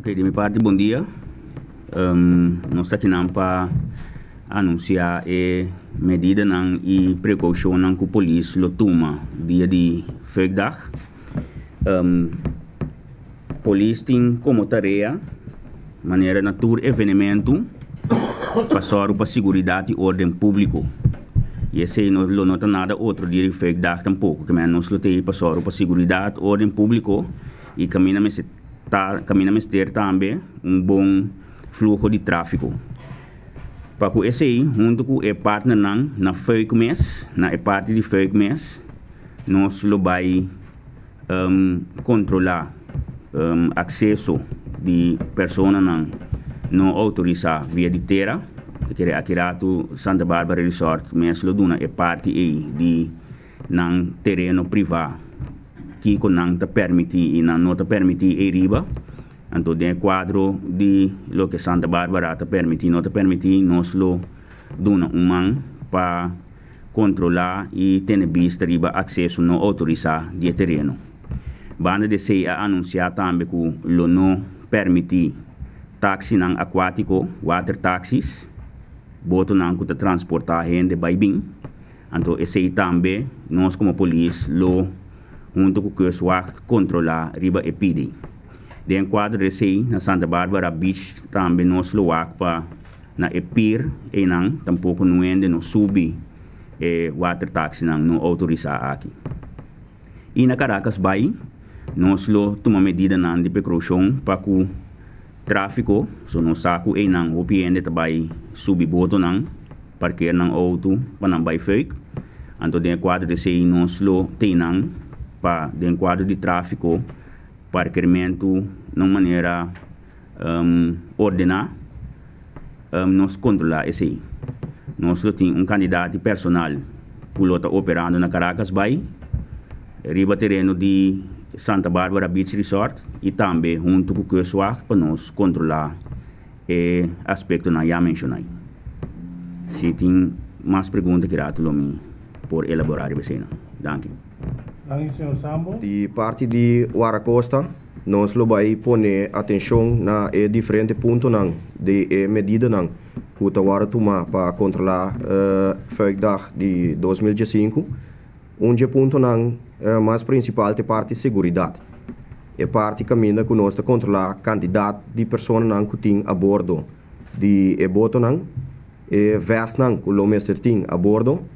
Ok, di mi parti bon dia. Nos ta akinan pa anunsiá e medidanan i prekoushonnan ku polis lo tuma dia di Fuikdag. Polis tin komo tarea, manera na tur evenementu, pa sòru pa siguridat i órden públiko. I esei no lo no ta nada otro dia di Fuikdag tampoko. Ke manera nos lo ta ei pa sòru pa siguridat, órden públiko i kaminda mester. Ta caminda mester tambe un bon fluho di trafico. Pa cu esey, hunto cu e partnernan na Fuik mes, na e parti di Fuik mes, nos lo bay controla acceso di personanan no autorisa via di tera. Ta kere aki rato Santa Barbara Resort mes lo duna e parti ey di nan tereno privá, kiko nan ta permití i nan no ta permití ei riba. Anto den e kuadro di loke Santa Barbara ta permití i no ta permití, nos lo duna un man pa kontrolá i tene bista riba akseso no outorisá di e tereno. Banda di esei a anunsiá tambe ku lo no permití taksinan akuátiko, water taxis, botonan ku ta transportá hende bai bin. Anto esei tambe nos komo polis lo hunto ku Kustwacht kontrolá riba e pidi. Den kuadro di esei na Santa Barbara Beach tambe nos lo wak pa na e pier einan tampoko no hende no subi e water taxinan no outorisá aki. I na Caracas Bay nos lo tuma medidanan di prekroushon pa ku tráfiko, so nos sa ku einan hopi hende ta bai subi botonan, parkeer nan outo pa nan bai fuik. Anto den e kuadro di esei nos lo teinan pa den kuadro di tráfiko parkermentu na un manera ordená nos kontrolá esei. Nos lo tin un kandidat di personal ku lo ta operando na Caracas Bay, riba tereno di Santa Barbara Beach Resort i tambe huntu ku Kustwacht pa nos kontrolá e aspektonan ya menshoná. Si tin mas pregunta ki rato lo mi por elaborá riba eseinan. Danki. Danki señor Sambo. Di parti di Waracosta nos lo bai pone atencion na e diferente puntonan di e medidanan cu ta worde tuma pa controla Fuikdag di 2015. Un dje puntonan mas principal ta e parti seguridad. E parti caminda cu nos ta controla cantidad di personanan cu tin a bordo di e botonan, e vestnan cu lo mester tin a bordo.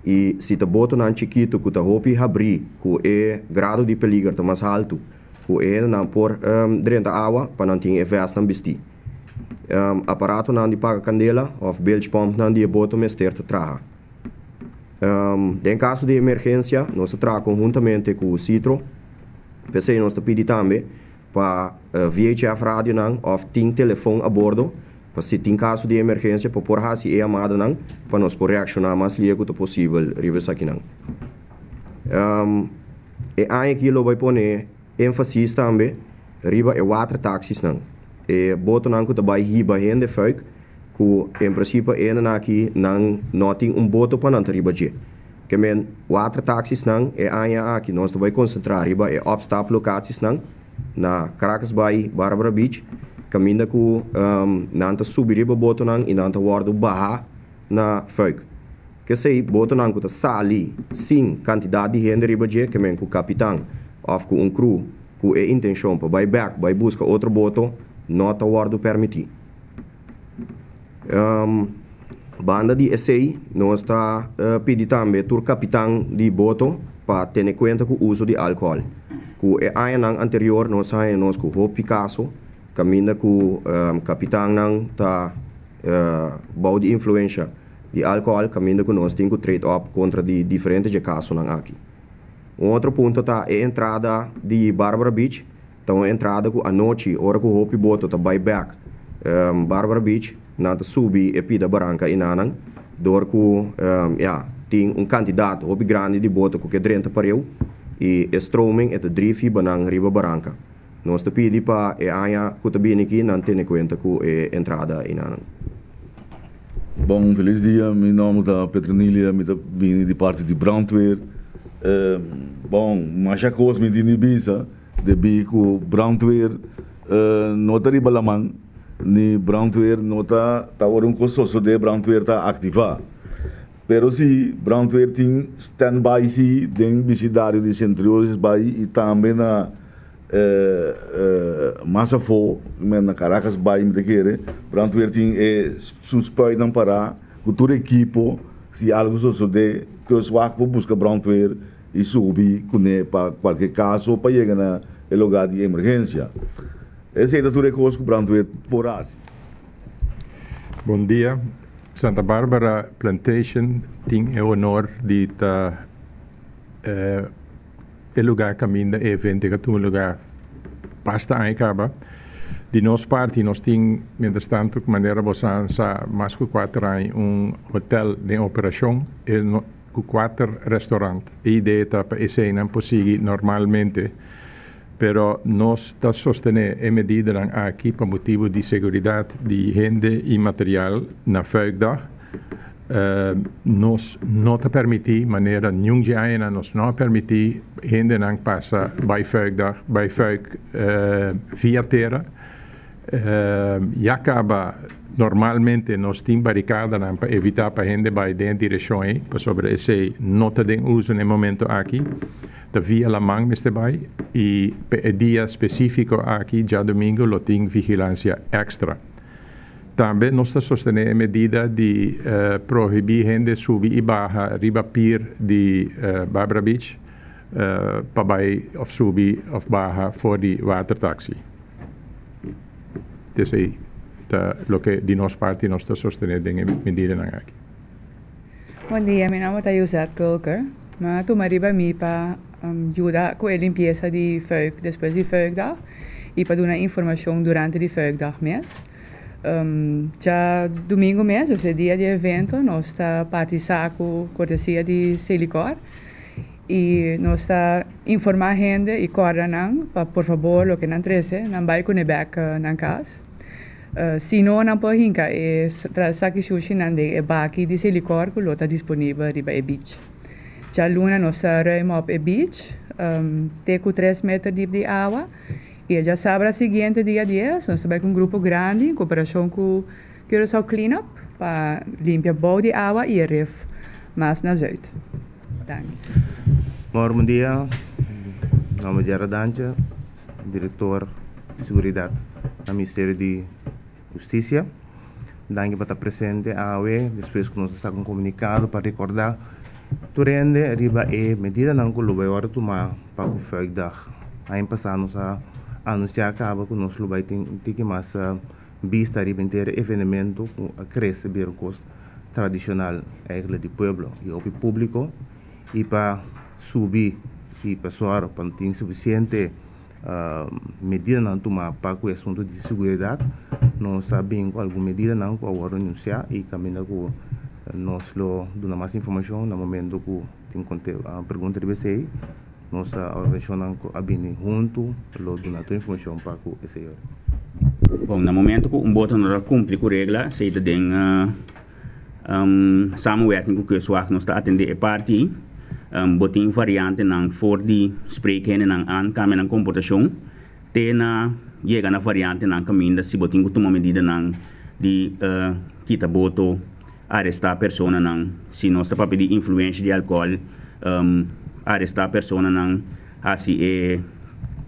I si ta botonan chikitu ku ta hopi habrí ku e grado di peliger ta mas haltu ku e hendenan por drenta awa pa nan tin e vèstnan bistí. Aparatonan di paga kandela òf bilge pumpnan di e boto mester ta traha. Den kaso di emergensia nos ta traha konhuntamente ku Citro, p'esei nos ta pidi tambe pa VHF radionan òf tin telefon a bordo pa si tin kaso di emergensia pa por hasi e yamadanan pa nos por reakshoná mas lie ku ta posibel riba esakinan. E aña aki lo bai pone énfasis tambe riba e water taxisnan, e botonan ku ta bai hiba hende fuik ku en prinsipio e hendenan aki nan no tin un boto pa nan ta riba dje. Ke men water taxisnan e aña aki nos ta bai konsentrá riba e opstap lokatisnan na Caracas Bay, Barbara Beach, kaminda ku nan ta subi riba botonan i nan ta wòrdu bahá na fuik. Kesei botonan ku ta sali sin kantidat di hende riba dje, ke men ku kapitan òf ku un kru ku e intenshon pa bai bèk bai buska otro boto no ta wòrdu pèrmití. Banda di esei nos ta pidi tambe tur kapitan di boto pa tene kuenta ku uso di alkohòl. Ku e añanan anterior nos haña nos ku hopi kaso kaminda ku kapitannan ta bou di influensha di alkohòl kaminda ku nos tin ku trade op kontra di diferente dje kasonan aki. Un otro punto ta e entrada di Barbara Beach. Ta un entrada ku anochi ora ku hopi boto ta bai bek Barbara Beach nan ta subi e pida baranka enanan dor ku ya tin un kantidat hopi grandi di boto ku ke drenta pareu i e stroming e ta drif hiba nan riba baranka. Nos ta pidi pa e aña ku ta bini aki nan tene kuenta ku e entrada enanan. Bon felis dia, mi nomber ta Petronilia, mi ta bini di parti di brandweer. Bon masha kos mi tin di bisa. Debí ku brandweer no ta riba laman, ni brandweer no ta ta ora un kos sosodé brandweer ta aktivá. Pero si brandweer tin standby si den bisidario di Sint Joris Bay i tambe na mas afó, na Caracas Bay mi ta kere, brandweer tin e su spuitnan pará ku tur ekipo si algu sosodé kustwacht por buska brandweer i subi kuné pa kualke kaso pa yega na e lugá di emergensia. Esei ta tur e kos ku brandweer por hasi. Bon dia. Santa Barbara Plantation tin e honor di ta e lugá kaminda e evento a tuma lugá basta aña kaba. Di nos parti nos tin, mientrastantu, manera bo sa, mas ku 4 aña un hotel den operashon ku kuater restorant. E idea ta pa eseinan por sigui normalmente, pero nos ta sostené e medidanan aki pa motibu di seguridat di hende i material na Fuikdag. Nos no ta permití, manera ningun dia nos no a permití hendenan pasa bai Fuikdag, bai Fuik via tera. Ya kaba normalmente nos tin barikadanan pa evitá pa hende bai den direkshon ei, pasobra esei no ta den uso na e momento aki. Ta via laman mester bai i e dia spesífiko aki, djadumingu, lo tin vigilansia èkstra. Tambe nos ta sostené e medida di prohibí hende subi i baha riba pier di Barbara Beach pa bai òf subi òf baha for di watertaxi. Esei ta loke di nos parti nos ta sostené den e medidanan aki. Bon dia, mi nòmber ta Josette Kulker. Mi a tuma riba mi pa yuda ku e limpiesa di Fuik despues di Fuikdag i pa duna informashon durante di Fuikdag mes. Djadumingu mes, e dia di evento, nos ta parti saku kortesia di Selikor i nos ta informá hende i kòrda nan pa por fabor loke nan trese nan bai kuné bèk nan kas. Si no, nan por hinka e saki shushi nan den e baki di Selikor ku lo ta disponibel riba e beach. Djaluna nos ta ruim op e beach te ku 3 meter dip di awa i djasabra siguiente, dia 10, nos ta bai ku un grupo grandi en koperashon ku Curaçao Clean Up pa limpia bou di awa i e ref mas na zuid. Danki. Bon dia, mi nòmber ta Gerard Dantje, direktor di Seguridat na Ministerio di Hustisia. Danki pa ta presente awe, despues ku nos a saka un komunikado pa rekordá tur hende riba e medidanan ku lo bai wòrdu tumá pa ku Fuikdag. Aña pasá nos a anunsiá kaba ku nos lo bai tin tiki mas bista riba henter evenemento ku a krese bira un kos tradishonal eigenlijk di pueblo i hopi públiko, i pa subi i pa sòru pa tin sufisiente medidanan tumá pa ku e asuntu di seguridat. Nos a bin ku algun medidanan ku a wòrdu anunsiá i kaminda ku nos lo duna mas informashon na momento ku tin pregunta riba esei. Nos organisashonnan ku a bini huntu lo duna tur informashon pa ku esei. Bon, na momento ku un boto no ta kumpli ku regla, esei ta den samenwerking ku kustwacht nos ta atendé e parti. Bo tin variantenan for di spreek hendenan aan, kambia nan komportashon, te na yega na variantenan kaminda si bo tin ku tuma medidanan di kita boto, arestá personanan, si nos ta papia di influensia di alkohòl, arestá personanan, hasi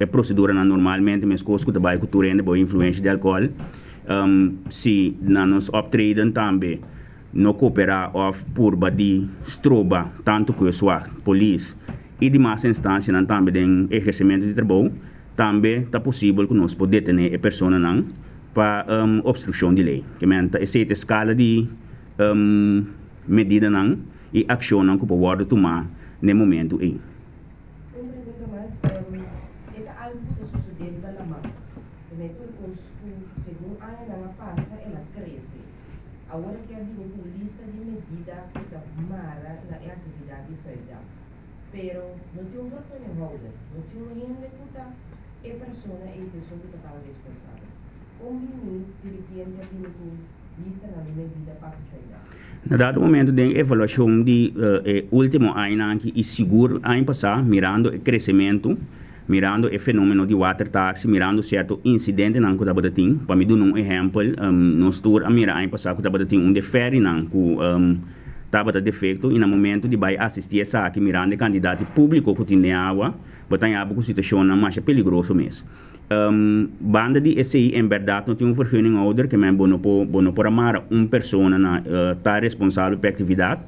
e proseduranan normalmente meskos ku ta bai ku tur hende bo influensia di alkohòl. Si na nos optreden tambe no kooperá òf purba di stroba tantu kustwacht, polis i demas instansianan tambe den ehersementu di trabou, tambe ta posibel ku nos por detené e personanan pa obstrukshon di lei. Ke men ta esei ta e skala di medidanan i akshonnan ku por wòrdu tumá na e momento ei. Un pregunta mas, e ta algu ku ta sosodé riba laman? Ke tur kos ku segun añanan a pasa el a krese. Awor ke a bini ku lista di medida ku ta mara na e aktividat di Fuikdag. Pero no tin un vergunninghouder, no tin un hende ku ta e persona ei esun ku ta para responsabel. Kon bini di repente a bini ku listanan di medida pa Fuikdag? Na dado momento den evaluashon di e último añanan aki i sigur aña pasá, mirando e kresementu, Mirando e fenomeno di water taxi, mirando cierto incidentenan cu tabata tin. Pa mi duna un ehempel, nos tur a mira aña pasa cu tabata tin un de ferrynan cu tabata defecto y na momento di bay asisti esaki mirando e cantidad di publico cu tin den awa, bo ta haña bo cu situacionnan masha peligroso mes. Banda di esey en berdad no tin un vergunninghouder, ke men bo no por bo no por a mara un persona na ta responsabel pa e actividad.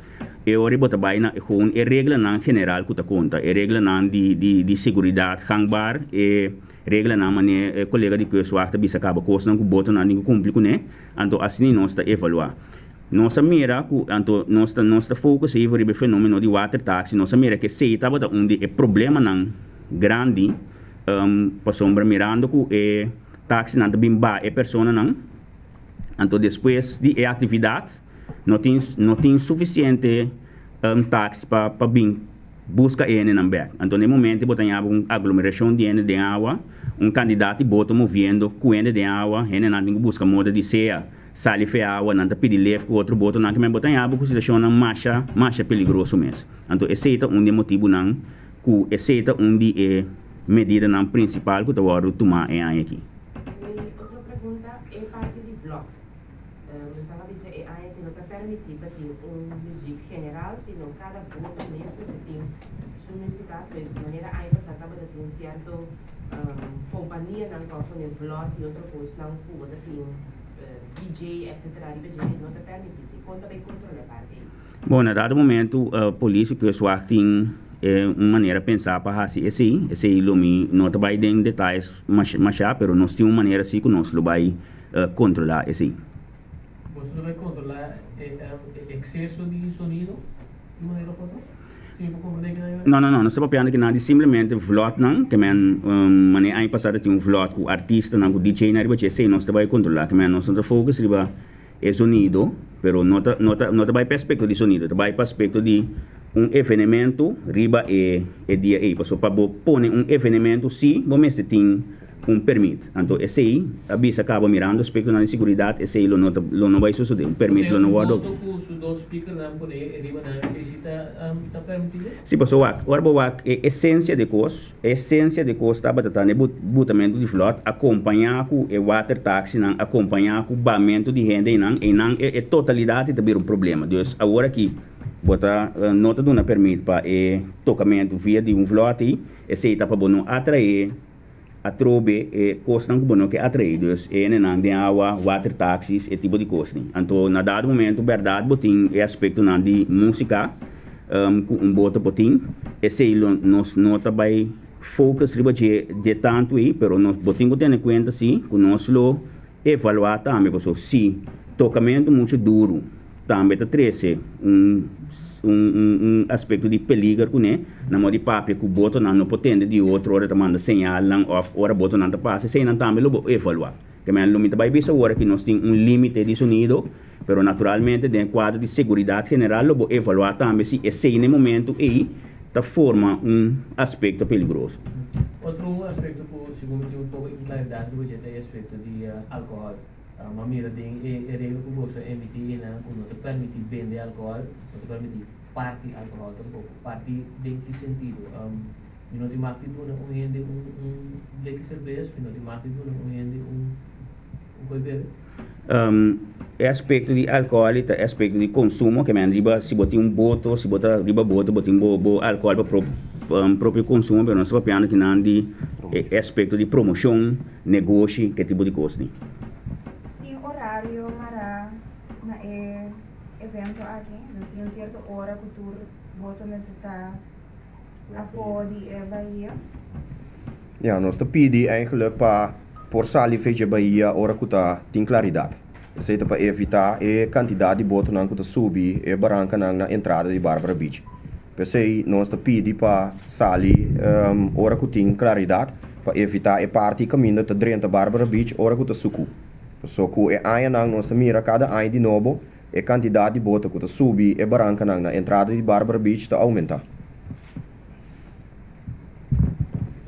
E ora bo ta bai na gewoon e reglanan general ku ta konta, e reglanan di di di seguridat gangbaar, e reglanan manera e kolega di Kustwacht ta bisa kaba kosnan ku botonan tin ku kumpli kuné, anto asina nos ta evaluá. Nos a mira ku anto nos ta nos ta focus even riba e fenomeno di water taxi, nos a mira ku esei tabata un di e problemanan grandi pasobra mirando ku e taxinan ta bin baha e personanan, anto despues di e aktividat, No tin no tin sufisiente taxi pa pa bin buska e hendenan bek. Anto na e momento bo ta yaba un aglomerashon di hende den awa, un kandidat di boto moviendo ku hende den awa, hendenan tin ku buska moda di sea sali fe awa, nan ta pidi lef ku otro botonan, kimen bo ta yaba ku situashonnan masha masha peligroso mes. Anto esei ta un di e motibunan ku esei ta un di e medidanan prinsipal ku ta wòrdu tumá e aña aki. Mi otro pregunta, e parti di vlot. Nos a bisa e aña ku no ta permití pa tin un muzik general, sino kada boto mes mester tin su músika. Pues manera aña pasá tabata tin sierto kompanianan ku a pone vlòt i otro kosnan ku bo ta tin DJ etcetera riba dje, no ta permití. Si kon ta bai kontrolá e parti ei? Bon, na dado momento polis i kustwacht tin un manera pensá pa hasi esei. Esei lo mi no ta bai den detayes mashá, pero nos tin un manera si ku nos lo bai kontrolá esei. Boso ta bai kontrolá e ekseso di sonido di manera of otro? Si mi por komprendé kinan yo? No, no, no. Nos ta papiando kinan di simplemente vlotnan, ke men manera aña pasá ta tin un vlot ku artistanan, ku DJ-nan riba dje, esei nos ta bai kontrolá. Ke men nos no ta focus riba e sonido, pero no ta no ta no ta bai pa aspekto di sonido, ta bai pa aspekto di un evenemento riba e e dia ei. Pasobra pa bo pone un evenemento si bo mester tin un permit. Anto esei a bisa caba mirando aspectonan di seguridad esei lo no ta lo no bay sosode. Un permit lo no wordo. Boto cu su dos speakernan pone riba nan esei si ta ta permitido? Si paso wak ora bo wak e esencia di cos e esencia di cos tabata ta na e butamento di vlot acompaña cu e water taxinan acompaña cu bamento di hende einan einan e e totalidad ta bira un problema. Dus awor aki bo ta no ta duna permit pa e tocamento via di un vlot ei esei ta pa bo no atrae Atrobe e kosnan ku bo no ke atraí, dus e hendenan den awa, water taxis, e tipo di kosnan. Anto na dado momento bèrdat bo tin e aspektonan di músika ku un boto por tin, esei lo nos no ta bai focus riba dje dje tantu ei, pero nos bo tin ku tene kuenta si ku nos lo evaluá tambe pasobra si tokamentu muchu duru tambe ta trese un un aspekto di peliger kuné, na modo di papia ku botonan no por tende di otro ora ta manda señalnan òf ora botonan ta pasa, eseinan tambe lo bo evaluá. Ke men lo mi ta bai bisa ora ki nos tin un límite di sonido, pero naturalmente den e kuadro di seguridat general lo bo evaluá tambe si esei na e momento ei ta forma un aspekto peligroso. Otro aspekto ku segun mi tin un poko inklaridat riba dje ta e aspekto di alkohòl. Ma mira den e regla ku boso a emití einan ku no ta permití bende alkohòl, no ta permití parti alkohòl tampoko. Parti den ki sentido? Mi no tin mag di duna un hende un un bleki serbes, mi no tin mag di duna un hende un un koi bebe. E aspekto di alkohòl ta e aspekto di konsumo, ke men riba si bo tin un boto, si bo ta riba boto bo tin bo bo alkohòl pa propio konsumo, pero nos ta papiando kinan di e aspekto di promoshon. Negoshi, ke tipo di kos ni. Tin orario mará na e evento aki? Dus tin un sierto ora ku tur boto mester ta afó di e bahia? Ya, nos ta pidi eigenlijk pa por sali fe dje bahia ora ku ta tin klaridat. Esei ta pa evitá e kantidat di botonan ku ta subi e barankanan na entrada di Barbara Beach. P'esei nos ta pidi pa sali ora ku tin klaridat pa evitá e parti kaminda ta drenta Barbara Beach ora ku ta sukú. Paso ku e añanan nos ta mira kada aña di nobo e kantidat di boto ku ta subi e barankanan na entrada di Barbara Beach ta oumentá.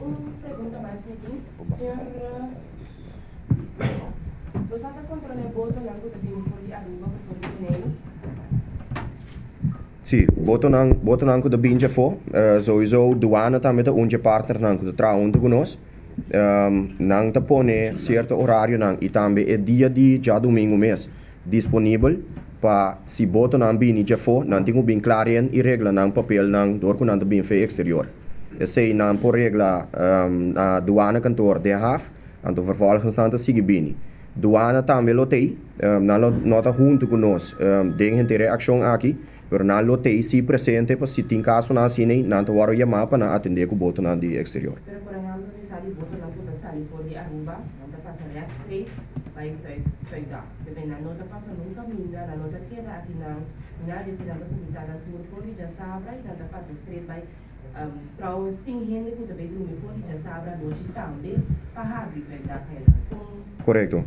Un pregunta mas mi tin, señor Boso a ta kontrolá e botonan ku ta bini for di Aruba ku for di Boneiru? Sí. Si, botonan ku ta bin djafó, souiso duana tambe ta un dje partnernan ku ta traha huntu ku nos. Nan ta pone sierto orarionan i tambe e dia di djadumingu mes disponibel pa si botonan bini djafó, nan tin ku bin klarien i regla nan papelnan dor ku nan ta bin fe eksterior. Esei nan por regla na duana kantoor den haf, anto vervolgens nan ta sigui bini. Duana tambe lo t'ei, nan lo no ta huntu ku nos den henter e akshon aki, pero nan lo t'ei si presente pa si tin kasonan asina ei, nan ta wòrdu yamá pa nan atendé ku botonan di eksterior. Pero por ehèmpel mi sa di botonan ku ta sali for di Aruba, nan ta pasa rechtstreeks bai Fuikdag. P'e nan no ta pasa nunka minda, nan no ta keda akinan, nada, si nan ta kuminsá nan tur for di djasabra i nan ta pasa straight bai Trouwens tin hende ku ta bay drumi for di djasabra anochi tambe pa habri Fuikdag einan. Kon Korekto.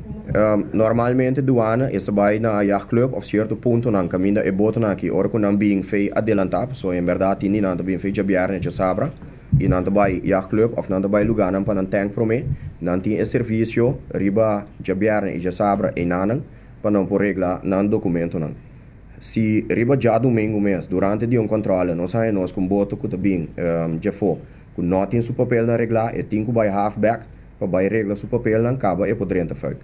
Normalmente duana e sa bai na yachtclub of sierto puntonan kaminda e botonan aki ora ku nan bin fei adelantá pasobra en bèrdat tin di nan ta bin fei djabièrnè djasabra i nan ta bai yachtclub of nan ta bai lugánan pa nan tank promé. Nan tin e servisio riba djabièrnè i djasabra einanan pa nan por regla nan dokumentonan. Si riba djadumingu mes, durante di un kòntròle, nos haña nos ku un boto ku ta bin djafó ku no tin su papelnan reglá, e tin ku bai haf bèk pa bai regla su papelnan, kaba e por drenta fuik.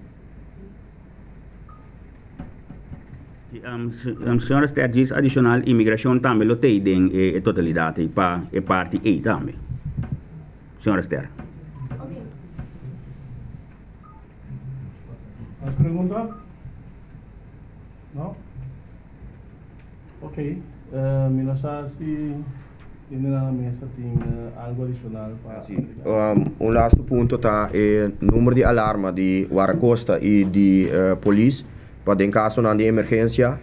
Señora Stergis, adishonal imigrashon tambe lo tei den e totalidat ei pa e parti ei tambe. Señora Ster. Mas pregunta? No? Ok, mi no sa si hende na mesa tin algo adicional pa Si. agrega. Un lasto punto ta e number di alarma di Guardacosta y di polis pa den casonan di emergencia.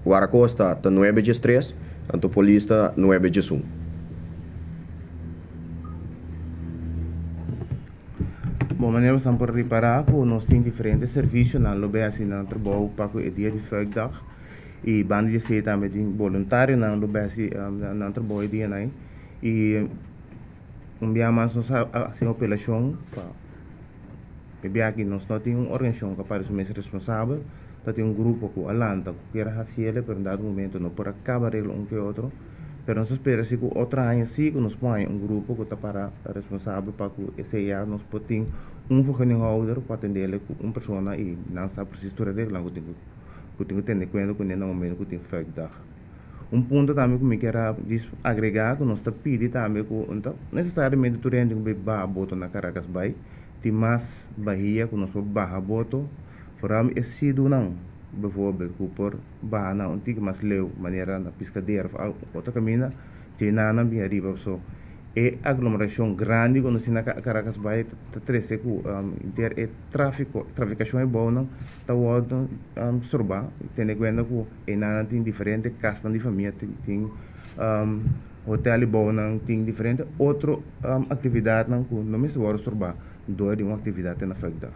Guardacosta ta nuebe djes tres, anto polis ta nuebe djes un. Bon manera boso por ripará ku nos tin diferente servisionan lo bay hasi nan trabou pa ku e dia di Fuikdag i banda di esei tambe tin boluntarionan lo bay hasi nan trabou e dianan ei i un bia mas nos a hasi un apelashon pa e bia aki nos no tin un organisashon ku a parti su mes responsabel ta tin un grupo ku a lanta ku kier a hasiel pero en dado momento no por a kaba regla un ke otro. Pero nos ta spera si ku otro aña si ku nos por haña un grupo ku ta para responsabel pa ku esei ya nos por tin un vergunninghouder ku atendele ku un persona i nan sa presis tur e reglanan ku tin ku tin ku tene kuenta kuné na momento ku tin fuikdag. Un punto tambe ku mi kier a djis agregá ku nos ta pidi tambe ku no ta nesesariamente tur hende ku bai baha boto na Caracas bai, tin mas bahia ku nos por baha boto, foral e sidunan bijvoorbeeld ku por. baha na un tiki mas leu, manera na Piscadera of otro caminda, djei nan nan bin ariba. So, e aglomeracion grandi cu nos tin na Caracas Bay ta trece cu henter e trafico, traficacion e bounan ta wordo stroba. Tene cuenta cu einan nan tin diferente casnan di famia, tin hotel di bounan, tin diferente otro actividadnan cu no mester wordo stroba door di un actividad te na Fuikdag.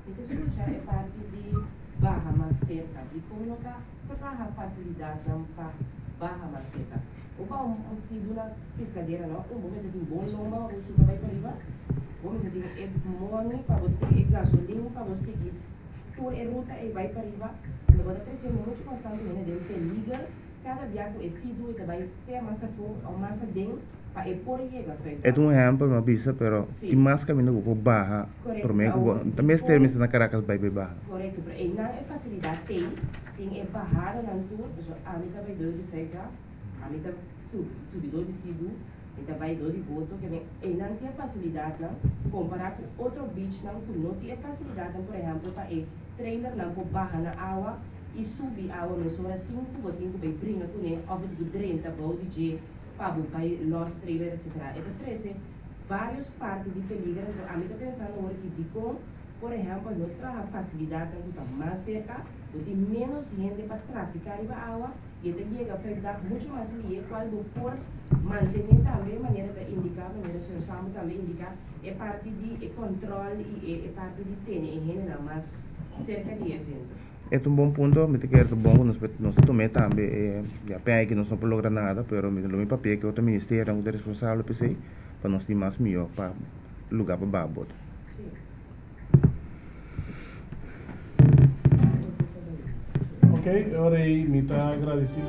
Mi ta scucha e parti di baha mas serka. Dikon no ta traha fasilidatnan pa baha mas serka? Bo pa un sidu na piskadera no, un bo mester tin bon lomba pa bo suka bai pariba, bo mester tin e money pa bo tin e gasolin pa bo sigui tur e ruta ei bai pariba, anto bo ta trese muchu mas tantu hende den peliger. Kada bia ku e sidu e ta bai sea mas afó o mas aden pa e por yega frente. E ta un ehèmpel mi a bisa, pero tin mas kaminda ku bo por baha promé ku bo ta mester mester na Caracas bai bai baha. Korekto, pero einan e fasilidat t'ei, tin e bahadanan tur, pasobra ami ta bai dor di Vega, ami ta subi dor di sidu, mi ta bai dor di boto, ke men einan tin e fasilidatnan kompará ku otro beachnan ku no tin e fasilidatnan, por ehèmpel pa e trailernan por baha na awa. i subi awa mesora sin ku bo tin ku bai bringa kuné òf bo tin ku drenta bou di dje pa bo bai lòs trailer etsetera. E ta trese vários parti di peliger anto ami ta pensando awor ki dikon por ehèmpel no traha fasilidatnan ku ta mas serka, bo tin ménos hende pa trafiká riba awa i e ta yega vrijdag muchu mas lihe kual bo por mantené tambe manera ta indiká manera señor Sambo tambe indiká e parti di e kòntròl i e parti di tene e hendenan mas serka di e evento. E ta un bon punto, mi ta kere ta bon ku nos nos ta tum'é tambe e ya p'e aki nos no por logra nada, pero mi lo mi papia ku otro ministerionan ku ta responsabel p'esei pa nos tin mas mihó pa luga pa baha boto. Ok, Ok, ora mi ta agradesido.